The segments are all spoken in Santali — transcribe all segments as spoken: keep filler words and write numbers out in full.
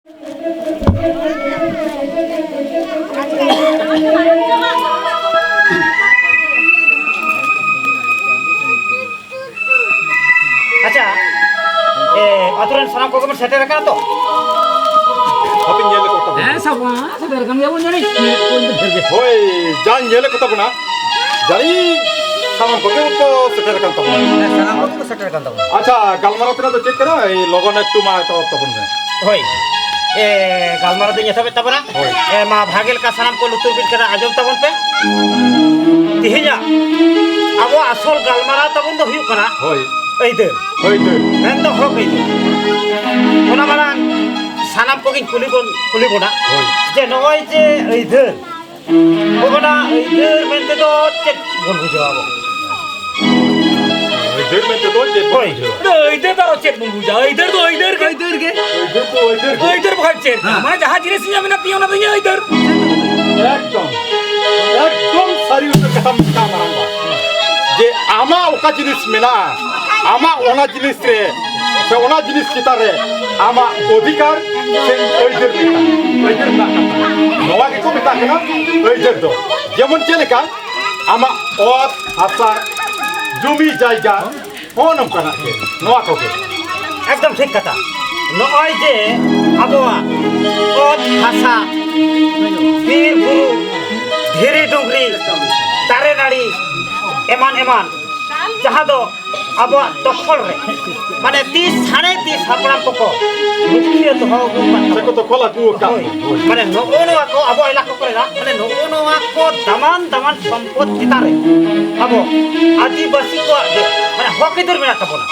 ᱟᱪᱪᱷᱟ, ᱮ, ᱟᱛᱳ ᱨᱮᱱ ᱥᱟᱱᱟᱢ ᱠᱚᱜᱮ ᱵᱚᱱ ᱥᱮᱴᱮᱨ ᱟᱠᱟᱱᱟ ᱛᱚ? ᱦᱟᱯᱮᱧ ᱧᱮᱞ ᱞᱮᱠᱚ ᱛᱟᱵᱚᱱ᱾ ᱦᱮᱸ, ᱥᱟᱵᱚᱱ, ᱥᱮᱴᱮᱨ ᱟᱠᱟᱱ ᱜᱮᱭᱟ ᱵᱚᱱ ᱡᱟᱹᱱᱤᱡ᱾ ᱦᱳᱭ, ᱡᱟᱧ ᱧᱮᱞᱮᱫ ᱠᱚ ᱛᱟᱵᱚᱱᱟ, ᱡᱟᱹᱱᱤᱡ ᱥᱟᱱᱟᱢ ᱠᱚᱜᱮ ᱠᱚ ᱥᱮᱴᱮᱨ ᱟᱠᱟᱱ ᱛᱟᱵᱚᱱᱟ᱾ ᱦᱮᱸ, ᱥᱟᱱᱟᱢ ᱠᱚᱜᱮ ᱠᱚ ᱥᱮᱴᱮᱨ ᱟᱠᱟᱱ ᱛᱟᱵᱚᱱᱟ᱾ ᱟᱪᱪᱷᱟ, ᱜᱟᱞᱢᱟᱨᱟᱣ ᱛᱮᱱᱟᱜ ᱫᱚ ᱪᱮᱫ ᱠᱟᱱᱟ? ᱮᱭ ᱞᱚᱜᱚᱱ ᱮᱠᱴᱩ ᱢᱟ ᱮᱛᱚᱦᱚᱵ ᱛᱟᱵᱚᱱ ᱢᱮ᱾ ᱦᱳᱭ᱾ ᱮ, ᱜᱟᱞᱢᱟᱨᱟᱣ ᱫᱚᱧ ᱮᱛᱚᱦᱚᱵᱮᱫ ᱛᱟᱵᱚᱱᱟ᱾ ᱦᱳᱭ᱾ ᱮ, ᱢᱟ, ᱵᱷᱟᱜᱮ ᱞᱮᱠᱟ ᱥᱟᱱᱟᱢ ᱠᱚ ᱞᱩᱛᱩᱨ ᱵᱤᱫ ᱠᱟᱛᱮ ᱟᱸᱡᱚᱢ ᱛᱟᱵᱚᱱ ᱯᱮ᱾ ᱛᱮᱦᱮᱧᱟᱜ ᱟᱵᱚᱣᱟᱜ ᱟᱥᱚᱞ ᱜᱟᱞᱢᱟᱨᱟᱣ ᱛᱟᱵᱚᱱ ᱫᱚ ᱦᱩᱭᱩᱜ ᱠᱟᱱᱟ, ᱦᱳᱭ᱾ ᱟᱹᱭᱫᱟᱹᱨ᱾ ᱟᱹᱭᱫᱟᱹᱨ᱾ ᱢᱮᱱᱫᱚ ᱦᱚᱠ ᱟᱹᱭᱫᱟᱹᱨ᱾ ᱚᱱᱟ ᱢᱟᱲᱟᱝ ᱥᱟᱱᱟᱢ ᱠᱚᱜᱮᱧ ᱠᱩᱞᱤ ᱵᱚᱱ, ᱠᱩᱞᱤ ᱵᱚᱱᱟ, ᱦᱳᱭ᱾ ᱡᱮ ᱱᱚᱜᱼᱚᱭ ᱡᱮ ᱟᱹᱭᱫᱟᱹᱨ, ᱚᱱᱟ ᱟᱹᱭᱫᱟᱹᱨ ᱢᱮᱱᱛᱮ ᱫᱚ ᱪᱮᱫ ᱵᱚᱱ ᱵᱩᱡᱷᱟᱹᱣᱟ ᱟᱵᱚ? ᱟᱹᱭᱫᱟᱹᱨ ᱢᱮᱱᱛᱮ ᱫᱚ ᱪᱮᱫ ᱵᱚᱱ ᱦᱳᱭ᱾ ᱵᱩᱡᱷᱟᱹᱣᱟ? ᱟᱹᱭᱫᱟᱹᱨ ᱫᱚ ᱟᱨᱚ ᱪᱮᱫ ᱵᱚᱱ ᱵᱩᱡᱷᱟᱹᱣᱟ? ᱟᱹᱭᱫᱟᱹᱨ ᱫᱚ ᱟᱹᱭᱫᱟᱹᱨ ᱜᱮ᱾ ᱟᱹᱭᱫᱟᱹᱨ ᱜᱮ᱾ ᱟᱹᱭᱫᱟᱹᱨ ᱫᱚ ᱟᱹᱭᱫᱟᱹᱨ ᱜᱮ᱾ ᱟᱹᱭᱫᱟᱹᱨ ᱵᱟᱠᱷᱟᱱ ᱪᱮᱫ? ᱦᱮᱸ᱾ ᱢᱟᱱᱮ ᱡᱟᱦᱟᱸ ᱡᱤᱱᱤᱥ ᱤᱧᱟᱹᱜ ᱢᱮᱱᱟᱜ ᱛᱤᱧᱟᱹ, ᱚᱱᱟ ᱫᱚ ᱤᱧᱟᱹᱜ ᱟᱹᱭᱫᱟᱹᱨ᱾ ᱮᱠᱫᱚᱢ, ᱮᱠᱫᱚᱢ ᱥᱟᱹᱨᱤ ᱩᱛᱟᱹᱨ ᱠᱟᱛᱷᱟᱢ ᱢᱮᱱ ᱠᱟᱜᱼᱟ, ᱢᱟᱨᱟᱝᱵᱟ᱾ ᱡᱮ ᱟᱢᱟᱜ ᱚᱠᱟ ᱡᱤᱱᱤᱥ ᱢᱮᱱᱟᱜᱼᱟ, ᱟᱢᱟᱜ ᱚᱱᱟ ᱡᱤᱱᱤᱥ ᱨᱮ ᱥᱮ ᱚᱱᱟ ᱡᱤᱱᱤᱥ ᱪᱮᱛᱟᱱ ᱨᱮ ᱟᱢᱟᱜ ᱚᱫᱷᱤᱠᱟᱨ ᱥᱮ ᱟᱹᱭᱫᱟᱹᱨ ᱢᱮᱱᱟᱜᱼᱟ, ᱟᱹᱭᱫᱟᱹᱨ ᱢᱮᱱᱟᱜ ᱟᱠᱟᱫ ᱛᱟᱢᱟ᱾ ᱱᱚᱣᱟ ᱜᱮᱠᱚ ᱢᱮᱛᱟᱜ ᱠᱟᱱᱟ ᱟᱹᱭᱫᱟᱹᱨ ᱫᱚ᱾ ᱡᱮᱢᱚᱱ ᱪᱮᱫ ᱞᱮᱠᱟ ᱟᱢᱟᱜ ᱚᱛ ᱦᱟᱥᱟ, ᱡᱩᱢᱤ ᱡᱟᱭᱜᱟ, ᱦᱚᱸ ᱱᱚᱝᱠᱟᱱᱟᱜ ᱜᱮ, ᱱᱚᱣᱟ ᱠᱚᱜᱮ᱾ ᱮᱠᱫᱚᱢ ᱴᱷᱤᱠ ᱠᱟᱛᱷᱟ᱾ ᱱᱚᱜᱼᱚᱭ ᱡᱮ ᱟᱵᱚᱣᱟᱜ ᱚᱛ ᱦᱟᱥᱟ, ᱵᱤᱨ ᱵᱩᱨᱩ, ᱫᱷᱤᱨᱤ ᱰᱩᱝᱨᱤ, ᱫᱟᱨᱮ ᱱᱟᱹᱲᱤ, ᱮᱢᱟᱱ ᱮᱢᱟᱱ, ᱡᱟᱦᱟᱸ ᱫᱚ ᱟᱵᱚᱣᱟᱜ ᱫᱚᱠᱷᱚᱞ ᱨᱮ, ᱢᱟᱱᱮ ᱛᱤᱥ ᱦᱟᱱᱮ ᱛᱤᱥ ᱦᱟᱯᱲᱟᱢ ᱠᱚᱠᱚ ᱨᱩᱠᱷᱤᱭᱟᱹ ᱫᱚᱦᱚ ᱟᱹᱜᱩ ᱟᱠᱟᱫ ᱥᱮ ᱠᱚ ᱛᱟᱵᱚᱱᱟ᱾ ᱫᱚᱠᱷᱚᱞ ᱟᱹᱜᱩ ᱟᱠᱟᱫ᱾ ᱦᱳᱭ᱾ ᱢᱟᱱᱮ ᱱᱚᱜᱼᱚ ᱱᱚᱣᱟ ᱠᱚ ᱟᱵᱚ ᱮᱞᱟᱠᱟ ᱠᱚᱨᱮᱱᱟᱜ, ᱢᱟᱱᱮ ᱱᱚᱜᱼᱚ ᱱᱚᱣᱟ ᱠᱚ ᱫᱟᱢᱟᱱ ᱫᱟᱢᱟᱱ ᱥᱚᱢᱯᱚᱫ ᱪᱮᱛᱟᱱ ᱨᱮ ᱟᱵᱚ ᱟᱹᱫᱤᱵᱟᱹᱥᱤ ᱠᱚᱣᱟᱜ ᱜᱮ ᱢᱟᱱᱮ ᱦᱚᱠ ᱟᱹᱭᱫᱟᱹᱨ ᱢᱮᱱᱟᱜ ᱛᱟᱵᱚᱱᱟ᱾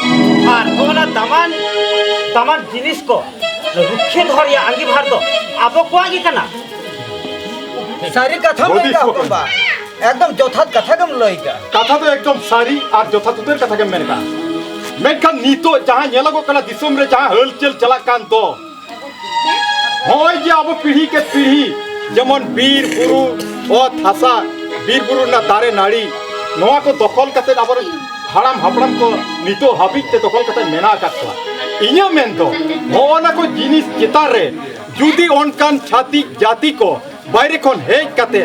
ᱟᱨ ᱱᱚᱜᱼᱚ ᱱᱟ ᱫᱟᱢᱟᱱ ᱫᱟᱢᱟᱱ ᱡᱤᱱᱤᱥ ᱠᱚ ᱨᱩᱠᱷᱤᱭᱟᱹ ᱫᱚᱦᱚ ᱨᱮᱭᱟᱜ ᱟᱸᱜᱤᱵᱷᱟᱨ ᱫᱚ ᱟᱵᱚ ᱠᱚᱣᱟᱜ ᱜᱮ ᱠᱟᱱᱟ᱾ ᱥᱟᱹᱨᱤ ᱠᱟᱛᱷᱟᱢ ᱢᱮᱱ ᱠᱟᱜᱼᱟ, ᱦᱚᱯᱚᱱ ᱵᱟ᱾ ᱮᱠᱫᱚᱢ ᱡᱚᱛᱷᱟᱛ ᱠᱟᱛᱷᱟ ᱜᱮᱢ ᱞᱟᱹᱭ ᱠᱟᱜᱼᱟ᱾ ᱠᱟᱛᱷᱟ ᱫᱚ ᱮᱠᱫᱚᱢ ᱥᱟᱹᱨᱤ ᱟᱨ ᱡᱚᱛᱷᱟᱛ ᱩᱛᱟᱹᱨ ᱠᱟᱛᱷᱟ ᱜᱮᱢ ᱢᱮᱱ ᱠᱟᱜᱼᱟ᱾ ᱢᱮᱱᱠᱷᱟᱱ ᱱᱤᱛᱚᱜ ᱡᱟᱦᱟᱸ ᱧᱮᱞᱚᱜᱚᱜ ᱠᱟᱱᱟ, ᱫᱤᱥᱚᱢ ᱨᱮ ᱡᱟᱦᱟᱸ ᱦᱟᱹᱞᱪᱟᱹᱞ ᱪᱟᱞᱟᱜ ᱠᱟᱱ ᱫᱚ, ᱱᱚᱜᱼᱚᱭ ᱡᱮ ᱟᱵᱚ ᱯᱤᱲᱦᱤ ᱠᱮ ᱯᱤᱲᱦᱤ ᱡᱮᱢᱚᱱ ᱵᱤᱨ ᱵᱩᱨᱩ, ᱚᱛ ᱦᱟᱥᱟ, ᱵᱤᱨ ᱵᱩᱨᱩ ᱨᱮᱱᱟᱜ ᱫᱟᱨᱮ ᱱᱟᱹᱲᱤ, ᱱᱚᱣᱟ ᱠᱚ ᱫᱚᱠᱷᱚᱞ ᱠᱟᱛᱮᱫ ᱟᱵᱚᱨᱮᱱ ᱦᱟᱲᱟᱢ ᱦᱟᱯᱲᱟᱢ ᱠᱚ ᱱᱤᱛᱚᱜ ᱦᱟᱹᱵᱤᱡ ᱛᱮ ᱫᱚᱠᱷᱚᱞ ᱠᱟᱛᱮ ᱢᱮᱱᱟᱜ ᱟᱠᱟᱫ ᱠᱚᱣᱟ᱾ ᱤᱧᱟᱹᱜ ᱢᱮᱱ ᱫᱚ, ᱱᱚᱜᱼᱚ ᱱᱟ ᱠᱚ ᱡᱤᱱᱤᱥ ᱪᱮᱛᱟᱱ ᱨᱮ ᱡᱩᱫᱤ ᱚᱱᱠᱟᱱ ᱪᱷᱟᱹᱛᱤᱠ ᱡᱟᱹᱛᱤ ᱠᱚ ᱵᱟᱭᱨᱮ ᱠᱷᱚᱱ ᱦᱮᱡ ᱠᱟᱛᱮ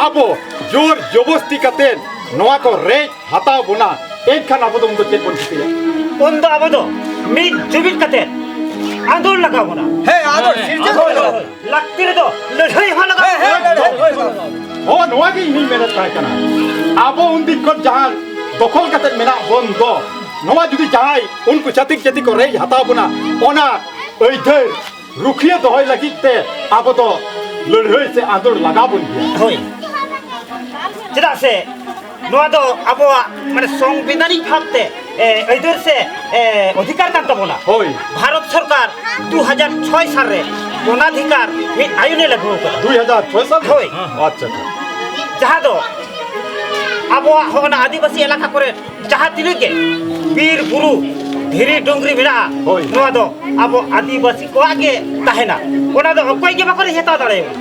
ᱟᱵᱚ ᱡᱳᱨ ᱡᱚᱵᱚᱥᱛᱤ ᱠᱟᱛᱮ ᱱᱚᱣᱟ ᱠᱚ ᱨᱮᱡ ᱦᱟᱛᱟᱣ ᱵᱚᱱᱟ, ᱮᱱᱠᱷᱟᱱ ᱟᱵᱚ ᱫᱚ ᱩᱱ ᱫᱚ ᱪᱮᱫ ᱵᱚᱱ ᱪᱤᱠᱟᱹᱭᱟ? ᱩᱱ ᱫᱚ ᱟᱵᱚ ᱫᱚ ᱢᱤᱫ ᱡᱩᱢᱤᱫ ᱠᱟᱛᱮ ᱟᱸᱫᱳᱲ ᱞᱟᱜᱟᱣ ᱵᱚᱱᱟ᱾ ᱦᱮᱸ, ᱟᱸᱫᱳᱲ ᱦᱮᱸ, ᱥᱤᱨᱡᱟᱹᱣ ᱟᱸᱫᱳᱲ ᱞᱟᱜᱟᱣ ᱞᱟᱜᱟᱣ᱾ ᱵᱚᱱᱟ᱾ ᱞᱟᱹᱠᱛᱤ ᱨᱮᱫᱚ ᱞᱟᱹᱲᱦᱟᱹᱭ ᱦᱚᱸ ᱞᱟᱜᱟᱣ ᱦᱮᱸ, ᱦᱮᱸ, ᱵᱚᱱᱟ᱾ ᱞᱟᱹᱲᱦᱟᱹᱭ, ᱞᱟᱹᱲᱦᱟᱹᱭ, ᱞᱟᱹᱲᱦᱟᱹᱭ᱾ ᱦᱚᱸ, ᱱᱚᱣᱟ ᱜᱮ ᱤᱧ ᱦᱚᱸᱧ ᱢᱮᱱᱮᱫ ᱛᱟᱦᱮᱸ ᱠᱟᱱᱟ᱾ ᱟᱵᱚ ᱩᱱᱫᱤᱱ ᱠᱷᱚᱱ ᱡᱟᱦᱟᱸ ᱫᱚᱠᱷᱚᱞ ᱠᱟᱛᱮ ᱢᱮᱱᱟᱜ ᱵᱚᱱ ᱫᱚ, ᱱᱚᱣᱟ ᱡᱩᱫᱤ ᱡᱟᱦᱟᱸᱭ ᱩᱱᱠᱩ ᱪᱷᱟᱹᱛᱤᱠ ᱡᱟᱹᱛᱤ ᱠᱚ ᱨᱮᱡ ᱦᱟᱛᱟᱣ ᱵᱚᱱᱟ, ᱚᱱᱟ ᱟᱹᱭᱫᱟᱹᱨ ᱨᱩᱠᱷᱤᱭᱟᱹ ᱫᱚᱦᱚᱭ ᱞᱟᱹᱜᱤᱫ ᱛᱮ ᱟᱵᱚ ᱫᱚ ᱞᱟᱹᱲᱦᱟᱹᱭ ᱥᱮ ᱟᱸᱫᱳᱲ ᱞᱟᱜᱟᱣ ᱵᱚᱱ ᱜᱮᱭᱟ᱾ ᱦᱳᱭ, ᱪᱮᱫᱟᱜ ᱥᱮ ᱱᱚᱣᱟ ᱫᱚ ᱟᱵᱚᱣᱟᱜ ᱢᱟᱱᱮ ᱥᱚᱝᱵᱤᱫᱷᱟᱱᱤᱠ ᱵᱷᱟᱵᱽᱛᱮ, ᱮ, ᱟᱹᱭᱫᱟᱹᱨ ᱥᱮ, ᱮ, ᱚᱫᱷᱤᱠᱟᱨ ᱠᱟᱱ ᱛᱟᱵᱚᱱᱟ᱾ ᱦᱳᱭ᱾ ᱵᱷᱟᱨᱚᱛ ᱥᱚᱨᱠᱟᱨ ᱫᱩ ᱦᱟᱡᱟᱨ ᱪᱷᱚᱭ ᱥᱟᱞ ᱨᱮ ᱚᱱᱟᱫᱷᱤᱠᱟᱨ ᱢᱤᱫ ᱟᱭᱤᱱᱮ ᱞᱟᱹᱜᱩ ᱟᱠᱟᱫᱟ᱾ ᱫᱩᱭ ᱦᱟᱡᱟᱨ ᱪᱷᱚᱭ ᱥᱟᱞ? ᱦᱳᱭ᱾ ᱟᱪᱪᱷᱟ, ᱟᱪᱪᱷᱟ᱾ ᱡᱟᱦᱟᱸ ᱫᱚ ᱟᱵᱚᱣᱟᱜ ᱦᱚᱸ ᱚᱱᱟ ᱟᱹᱫᱤᱵᱟᱹᱥᱤ ᱮᱞᱟᱠᱟ ᱠᱚᱨᱮ ᱡᱟᱦᱟᱸ ᱛᱤᱱᱟᱹᱜ ᱜᱮ ᱵᱤᱨ ᱵᱩᱨᱩ, ᱫᱷᱤᱨᱤ ᱰᱩᱝᱨᱤ ᱢᱮᱱᱟᱜᱼᱟ, ᱦᱳᱭ᱾ ᱱᱚᱣᱟ ᱫᱚ ᱟᱵᱚ ᱟᱹᱫᱤᱵᱟᱹᱥᱤ ᱠᱚᱣᱟᱜ ᱜᱮ ᱛᱟᱦᱮᱱᱟ᱾ ᱚᱱᱟ ᱫᱚ ᱚᱠᱚᱭ ᱜᱮ ᱵᱟᱠᱚ ᱨᱮᱡ ᱦᱟᱛᱟᱣ ᱫᱟᱲᱮᱭᱟᱜᱼᱟ᱾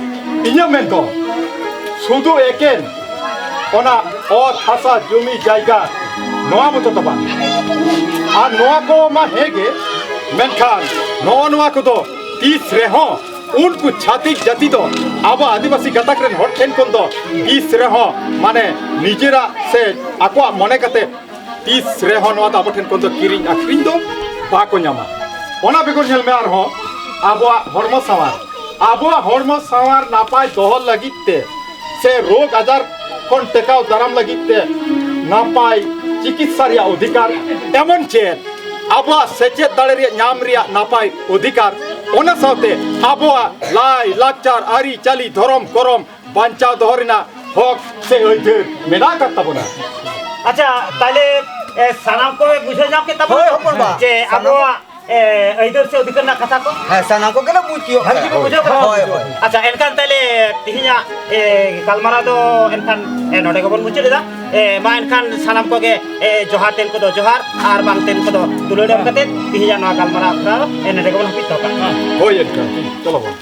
ᱤᱧᱟᱹᱜ ᱢᱮᱱ ᱫᱚ, ᱥᱩᱫᱷᱩ ᱮᱠᱮᱱ ᱚᱱᱟ ᱚᱛ ᱦᱟᱥᱟ ᱡᱩᱢᱤ ᱡᱟᱭᱜᱟ ᱱᱚᱣᱟ ᱢᱚᱛᱚ ᱫᱚ ᱵᱟᱝ, ᱟᱨ ᱱᱚᱣᱟ ᱠᱚ ᱢᱟ ᱦᱮᱸ ᱜᱮ, ᱢᱮᱱᱠᱷᱟᱱ ᱱᱚᱜᱼᱚ ᱱᱚᱣᱟ ᱠᱚᱫᱚ ᱛᱤᱥ ᱨᱮᱦᱚᱸ ᱩᱱᱠᱩ ᱪᱷᱟᱹᱛᱤᱠ ᱡᱟᱹᱛᱤ ᱫᱚ ᱟᱵᱚ ᱟᱹᱫᱤᱵᱟᱹᱥᱤ ᱜᱟᱛᱟᱠ ᱨᱮᱱ ᱦᱚᱲ ᱴᱷᱮᱱ ᱠᱷᱚᱱ ᱫᱚ ᱛᱤᱥ ᱨᱮᱦᱚᱸ, ᱢᱟᱱᱮ, ᱱᱤᱡᱮᱨᱟᱜ ᱥᱮ ᱟᱠᱚᱣᱟᱜ ᱢᱚᱱᱮ ᱠᱟᱛᱮ ᱛᱤᱥ ᱨᱮᱦᱚᱸ ᱱᱚᱣᱟ ᱫᱚ ᱟᱵᱚ ᱴᱷᱮᱱ ᱠᱷᱚᱱ ᱫᱚ ᱠᱤᱨᱤᱧ ᱟᱹᱠᱷᱨᱤᱧ ᱫᱚ ᱵᱟᱠᱚ ᱧᱟᱢᱟ᱾ ᱚᱱᱟ ᱵᱮᱜᱚᱨ ᱧᱮᱞ ᱢᱮ ᱟᱨᱦᱚᱸ ᱟᱵᱚᱣᱟᱜ ᱦᱚᱲᱢᱚ ᱥᱟᱶᱟᱨ, ᱟᱵᱚᱣᱟᱜ ᱦᱚᱲᱢᱚ ᱥᱟᱶᱟᱨ ᱱᱟᱯᱟᱭ ᱫᱚᱦᱚ ᱞᱟᱹᱜᱤᱫ ᱛᱮ ᱥᱮ ᱨᱳᱜᱽ ᱟᱡᱟᱨ ᱠᱷᱚᱱ ᱴᱮᱠᱟᱣ ᱫᱟᱨᱟᱢ ᱞᱟᱹᱜᱤᱫ ᱛᱮ ᱱᱟᱯᱟᱭ ᱪᱤᱠᱤᱛᱥᱟ ᱨᱮᱭᱟᱜ ᱚᱫᱷᱤᱠᱟᱨ, ᱮᱢᱚᱱ ᱪᱮᱫ ᱟᱵᱚᱣᱟᱜ ᱥᱮᱪᱮᱫ ᱫᱟᱲᱮ ᱨᱮᱭᱟᱜ ᱧᱟᱢ ᱨᱮᱭᱟᱜ ᱱᱟᱯᱟᱭ ᱚᱫᱷᱤᱠᱟᱨ, ᱚᱱᱟ ᱥᱟᱶᱛᱮ ᱟᱵᱚᱣᱟᱜ ᱞᱟᱭ ᱞᱟᱠᱪᱟᱨ, ᱟᱹᱨᱤᱪᱟᱹᱞᱤ, ᱫᱷᱚᱨᱚᱢ ᱠᱚᱨᱚᱢ ᱵᱟᱧᱪᱟᱣ ᱫᱚᱦᱚ ᱨᱮᱱᱟᱜ ᱦᱚᱠ ᱥᱮ ᱟᱹᱭᱫᱟᱹᱨ ᱢᱮᱱᱟᱜ ᱟᱠᱟᱫ ᱛᱟᱵᱚᱱᱟ᱾ ᱟᱪᱪᱷᱟ, ᱛᱟᱦᱞᱮ, ᱮ, ᱥᱟᱱᱟᱢ ᱠᱚ ᱵᱩᱡᱷᱟᱹᱣ ᱧᱟᱢ ᱠᱮᱫ ᱛᱟᱵᱚᱱᱟ ᱦᱳᱭ, ᱦᱚᱯᱚᱱ ᱵᱟ᱾ ᱡᱮ ᱥᱟᱱᱟᱢ ᱟᱵᱚᱣᱟᱜ, ᱮ, ᱟᱹᱭᱫᱟᱹᱨ ᱥᱮ ᱚᱫᱷᱤᱠᱟᱨ ᱨᱮᱱᱟᱜ ᱠᱟᱛᱷᱟ ᱠᱚ? ᱦᱮᱸ, ᱥᱟᱱᱟᱢ ᱠᱚᱜᱮ ᱞᱮ ᱵᱩᱡᱽ ᱠᱮᱫᱟ᱾ ᱵᱷᱟᱹᱜᱤ ᱜᱮ ᱵᱩᱡᱷᱟᱹᱣ ᱠᱟᱱᱟ? ᱦᱳᱭ, ᱦᱳᱭ᱾ ᱟᱪᱪᱷᱟ, ᱮᱱᱠᱷᱟᱱ ᱛᱟᱦᱞᱮ ᱛᱮᱦᱮᱧᱟᱜ, ᱮ, ᱜᱟᱞᱢᱟᱨᱟᱣ ᱫᱚ ᱮᱱᱠᱷᱟᱱ, ᱮ, ᱱᱚᱰᱮ ᱜᱮᱵᱚᱱ ᱢᱩᱪᱟᱹᱫ ᱮᱫᱟ᱾ ᱮ, ᱢᱟ ᱮᱱᱠᱷᱟᱱ ᱥᱟᱱᱟᱢ ᱠᱚᱜᱮ, ᱮ, ᱡᱚᱦᱟᱨ ᱛᱮᱱ ᱠᱚᱫᱚ ᱡᱚᱦᱟᱨ ᱟᱨ ᱵᱟᱝ ᱛᱮᱱ ᱠᱚᱫᱚ ᱫᱩᱞᱟᱹᱲ ᱮᱢ ᱠᱟᱛᱮ ᱛᱮᱦᱮᱧᱟᱜ ᱱᱚᱣᱟ ᱜᱟᱞᱢᱟᱨᱟᱣ ᱟᱠᱷᱲᱟ ᱫᱚ, ᱮ, ᱱᱚᱰᱮ ᱜᱮᱵᱚᱱ ᱦᱟᱹᱯᱤᱫ ᱦᱚᱴᱚ ᱠᱟᱜᱼᱟ᱾ ᱦᱳᱭ, ᱮᱱᱠᱷᱟᱱ ᱪᱚᱞᱚ ᱵᱚᱱ᱾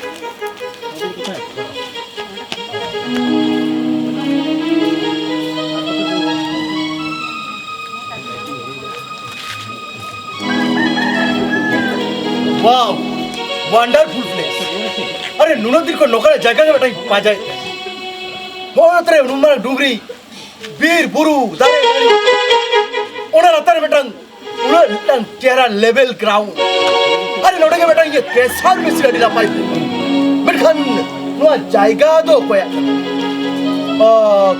Wow, wonderful place. ᱟᱨᱮ, ᱱᱩᱱᱟᱹᱜ ᱫᱤᱱ ᱠᱷᱚᱱ ᱱᱚᱝᱠᱟᱱᱟᱜ ᱡᱟᱭᱜᱟ ᱜᱮ ᱢᱤᱫᱴᱟᱝ ᱯᱟᱸᱡᱟᱭᱮᱫ ᱛᱟᱦᱮᱸ᱾ ᱱᱚᱜᱼᱚᱭ ᱱᱚᱛᱮ ᱨᱮ ᱱᱩᱱ ᱢᱟᱨᱟᱝ ᱰᱩᱝᱨᱤ, ᱵᱤᱨ ᱵᱩᱨᱩ, ᱫᱟᱨᱮ ᱱᱟᱹᱲᱤ, ᱚᱱᱟ ᱞᱟᱛᱟᱨ ᱨᱮ ᱢᱤᱫᱴᱟᱝ ᱩᱱᱟᱹᱜ ᱢᱤᱫᱴᱟᱝ ᱪᱮᱦᱨᱟ level ground᱾ ᱟᱨᱮ, ᱱᱚᱰᱮ ᱜᱮ ᱢᱤᱫᱴᱟᱝ ᱤᱭᱟᱹ ᱠᱮᱥᱟᱨ ᱢᱤᱥᱤᱱ ᱟᱹᱰᱤ ᱱᱟᱯᱟᱭ᱾ ᱢᱮᱱᱠᱷᱟᱱ ᱱᱚᱣᱟ ᱡᱟᱭᱜᱟ ᱫᱚ ᱚᱠᱚᱭᱟᱜ ᱠᱟᱱᱟ? ᱟ,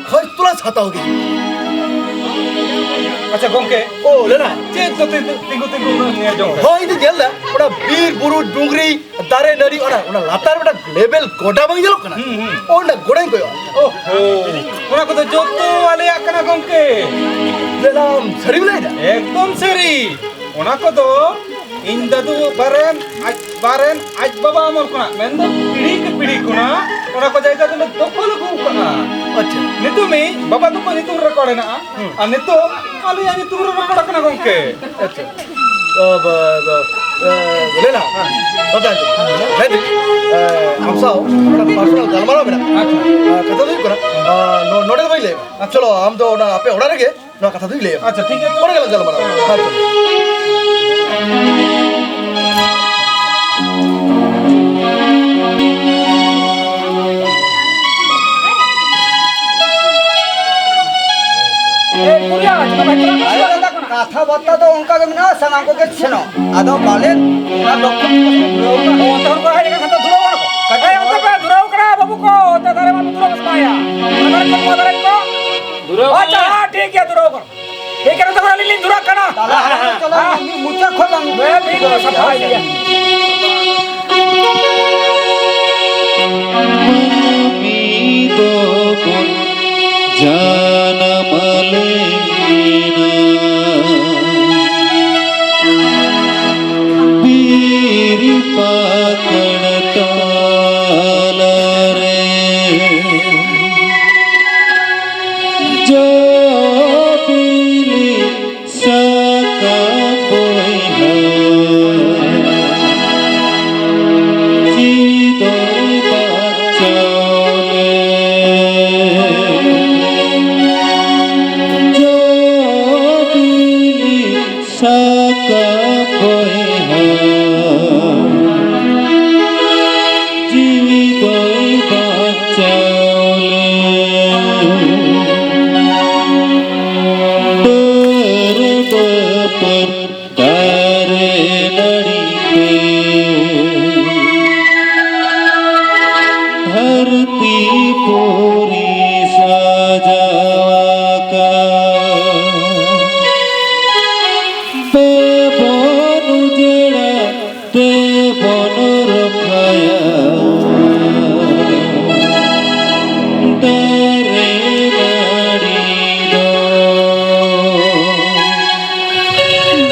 ᱠᱷᱚᱡᱽ ᱛᱚᱞᱟᱥ ᱦᱟᱛᱟᱣ ᱜᱮ᱾ ᱟᱪᱪᱷᱟ ᱜᱚᱝᱠᱮ, ᱚ, ᱞᱟᱹᱭ ᱢᱮ᱾ ᱪᱮᱫ ᱫᱚ ᱛᱤᱸᱜᱩ, ᱛᱤᱸᱜᱩ, ᱛᱤᱸᱜᱩ ᱧᱮᱞ ᱡᱚᱝ ᱠᱟᱱᱟ? ᱦᱳᱭ, ᱤᱧ ᱫᱚ ᱧᱮᱞ ᱫᱟ, ᱚᱱᱟ ᱵᱤᱨ ᱵᱩᱨᱩ ᱰᱩᱝᱨᱤ ᱫᱟᱨᱮ ᱱᱟᱹᱲᱤ, ᱚᱱᱟ, ᱚᱱᱟ ᱞᱟᱛᱟᱨ ᱨᱮ ᱢᱤᱫᱴᱟᱝ level ᱜᱚᱰᱟ ᱵᱟᱝ ᱧᱮᱞᱚᱜ ᱠᱟᱱᱟ? ᱦᱩᱸ, ᱦᱩᱸ᱾ ᱚᱱᱟ ᱜᱚᱰᱟᱧ ᱠᱚᱭᱚᱜ᱾ ᱚᱦᱚ, ᱚᱱᱟ ᱠᱚᱫᱚ ᱡᱚᱛᱚ ᱟᱞᱮᱭᱟᱜ ᱠᱟᱱᱟ ᱜᱚᱝᱠᱮ᱾ ᱞᱮᱞᱟᱢ, ᱥᱟᱹᱨᱤᱢ ᱞᱟᱹᱭᱫᱟ? ᱮᱠᱫᱚᱢ ᱥᱟᱹᱨᱤ᱾ ᱚᱱᱟ ᱠᱚᱫᱚ ᱤᱧ ᱫᱟᱫᱩ ᱵᱟᱨᱮᱱ ᱟᱡ, ᱵᱟᱨᱮᱱ ᱟᱡ ᱵᱟᱵᱟ ᱟᱢᱚᱞ ᱠᱷᱚᱱᱟᱜ, ᱢᱮᱱᱫᱚ ᱯᱤᱲᱦᱤ ᱠᱮ ᱯᱤᱲᱦᱤ ᱠᱷᱚᱱᱟᱜ ᱚᱱᱟ ᱠᱚ ᱡᱟᱭᱜᱟ ᱫᱚᱞᱮ ᱫᱚᱠᱷᱚᱞ ᱟᱹᱜᱩ ᱠᱟᱜᱼᱟ᱾ ᱟᱪᱪᱷᱟ᱾ ᱱᱤᱛᱚᱜ ᱢᱤ ᱵᱟᱵᱟ ᱛᱟᱠᱚ ᱧᱩᱛᱩᱢ ᱨᱮ ᱨᱮᱠᱚᱨᱰ ᱦᱮᱱᱟᱜᱼᱟ᱾ ᱦᱩᱸ᱾ ᱟᱨ ᱱᱤᱛᱚᱜ ᱟᱞᱮᱭᱟᱜ ᱧᱩᱛᱩᱢ ᱨᱮ ᱨᱮᱠᱚᱨᱰ ᱟᱠᱟᱱᱟ ᱜᱚᱝᱠᱮ᱾ ᱟᱪᱪᱷᱟ᱾ ᱟ, ᱵᱟ, ᱵᱟ, ᱟ, ᱞᱮᱞᱟ, ᱦᱮᱸ᱾ ᱵᱟᱵᱟ, ᱞᱟᱹᱭ ᱫᱟᱹᱧ, ᱟ, ᱟᱢ ᱥᱟᱶ ᱢᱤᱫᱴᱟᱝ personal ᱜᱟᱞᱢᱟᱨᱟᱣ ᱢᱮᱱᱟᱜᱼᱟ᱾ ᱟᱪᱪᱷᱟ᱾ ᱟ, ᱠᱟᱛᱷᱟ ᱫᱚ ᱦᱩᱭᱩᱜ ᱠᱟᱱᱟ, ᱟ, ᱱᱚ-, ᱱᱚᱰᱮ ᱫᱚ ᱵᱟᱹᱧ ᱞᱟᱹᱭᱟ᱾ ᱟᱪᱪᱷᱟ᱾ ᱪᱚᱞᱚ, ᱟᱢ ᱫᱚ ᱚᱱᱟ ᱟᱯᱮ ᱚᱲᱟᱜ ᱨᱮᱜᱮ ᱱᱚᱣᱟ ᱠᱟᱛᱷᱟ ᱫᱚᱧ ᱞᱟᱹᱭᱟ᱾ ᱟᱪᱪᱷᱟ, ᱴᱷᱤᱠ ᱜᱮᱭᱟ᱾ ᱚᱸᱰᱮ ᱜᱮᱞᱟᱝ ᱜᱟᱞᱢᱟᱨᱟᱣᱟ᱾ ᱦᱮᱸ, ᱪᱚᱞᱚ᱾ ᱮ, ᱯᱩᱨᱤᱭᱟ, ᱪᱮᱫᱟᱜ ᱵᱟᱭ ᱪᱟᱞᱟᱜ ᱠᱟᱱᱟ? ᱠᱟᱛᱷᱟ ᱵᱟᱨᱛᱟ ᱫᱚ ᱚᱱᱠᱟ ᱜᱮ ᱢᱮᱱᱟᱜᱼᱟ, ᱥᱟᱱᱟᱢ ᱠᱚᱜᱮ ᱥᱮᱱᱚᱜ᱾ ᱟᱫᱚ ᱯᱟᱞᱮᱱ ᱚᱱᱟ ᱞᱚᱠᱠᱷᱚ ᱚ, ᱚᱱᱛᱮ ᱦᱚᱲ ᱠᱚ ᱦᱮᱡ ᱟᱠᱟᱱ ᱠᱷᱟᱱ ᱫᱚ ᱫᱷᱩᱨᱟᱹᱣ ᱠᱟᱱᱟ ᱠᱚ᱾ ᱮ, ᱚᱱᱛᱮ ᱯᱮ ᱫᱷᱩᱨᱟᱹᱣ ᱠᱟᱱᱟ, ᱵᱟᱹᱵᱩ ᱠᱚ, ᱚᱱᱛᱮ ᱫᱟᱨᱮ ᱵᱟᱹᱵᱩ ᱫᱷᱩᱨᱟᱹᱣ ᱠᱟᱱᱟ ᱭᱟ᱾ ᱚᱱᱟ ᱫᱟᱨᱮ ᱠᱚ, ᱱᱚᱣᱟ ᱫᱟᱨᱮ ᱠᱚ᱾ ᱫᱷᱩᱨᱟᱹᱣ ᱟᱪᱪᱷᱟ, ᱠᱟᱱᱟ᱾ ᱦᱮᱸ, ᱴᱷᱤᱠ ᱜᱮᱭᱟ, ᱫᱷᱩᱨᱟᱹᱣ ᱠᱟᱱᱟ᱾ ᱴᱷᱤᱠ ᱜᱮᱭᱟ, ᱱᱚᱛᱮ ᱠᱷᱚᱱ ᱟᱹᱞᱤᱧ ᱞᱤᱧ ᱫᱷᱩᱨᱟᱹᱜ ᱠᱟᱱᱟ᱾ ᱛᱟᱦᱞᱮ ᱦᱮᱸ, ᱦᱮᱸ, ᱦᱮᱸ᱾ ᱪᱟᱞᱟᱣ ᱢᱩᱪᱟᱹᱫ ᱠᱷᱚᱱ ᱞᱟᱝ ᱦᱮᱸ, ᱢᱤᱫ ᱫᱚ ᱥᱟᱯᱷᱟ ᱤᱫᱤᱭᱟ᱾ ᱢᱟᱹᱱᱢᱤ ᱫᱚᱵᱚᱱ ᱡᱟᱱᱟᱢ ᱞᱮᱱᱟ ᱵᱤᱨ ᱯᱟᱠᱟᱲ ᱛᱟᱞᱟᱨᱮ᱾ ᱡᱚ ᱵᱤᱞᱤ ᱥᱟᱠᱟᱢ ᱵᱚᱭᱦᱟ, ᱡᱤᱣᱤ ᱫᱚᱭ ᱵᱟᱧᱪᱟᱣ ᱞᱮ᱾ ᱡᱚ ᱵᱤᱞᱤ ᱥᱟᱠᱟᱢ ᱵᱚᱭᱦᱟ, ᱫᱟᱨᱮ ᱱᱟᱹᱲᱤ ᱛᱮ ᱫᱷᱟᱹᱨᱛᱤ ᱯᱩᱨᱤ ᱥᱟᱡᱟᱣ ᱟᱠᱟᱫ᱾ ᱵᱟᱵᱚᱱ ᱩᱡᱟᱹᱲᱟ, ᱫᱮᱵᱚᱱ ᱨᱚᱠᱷᱟᱭᱟ ᱫᱟᱨᱮ ᱱᱟᱹᱲᱤ ᱫᱚ᱾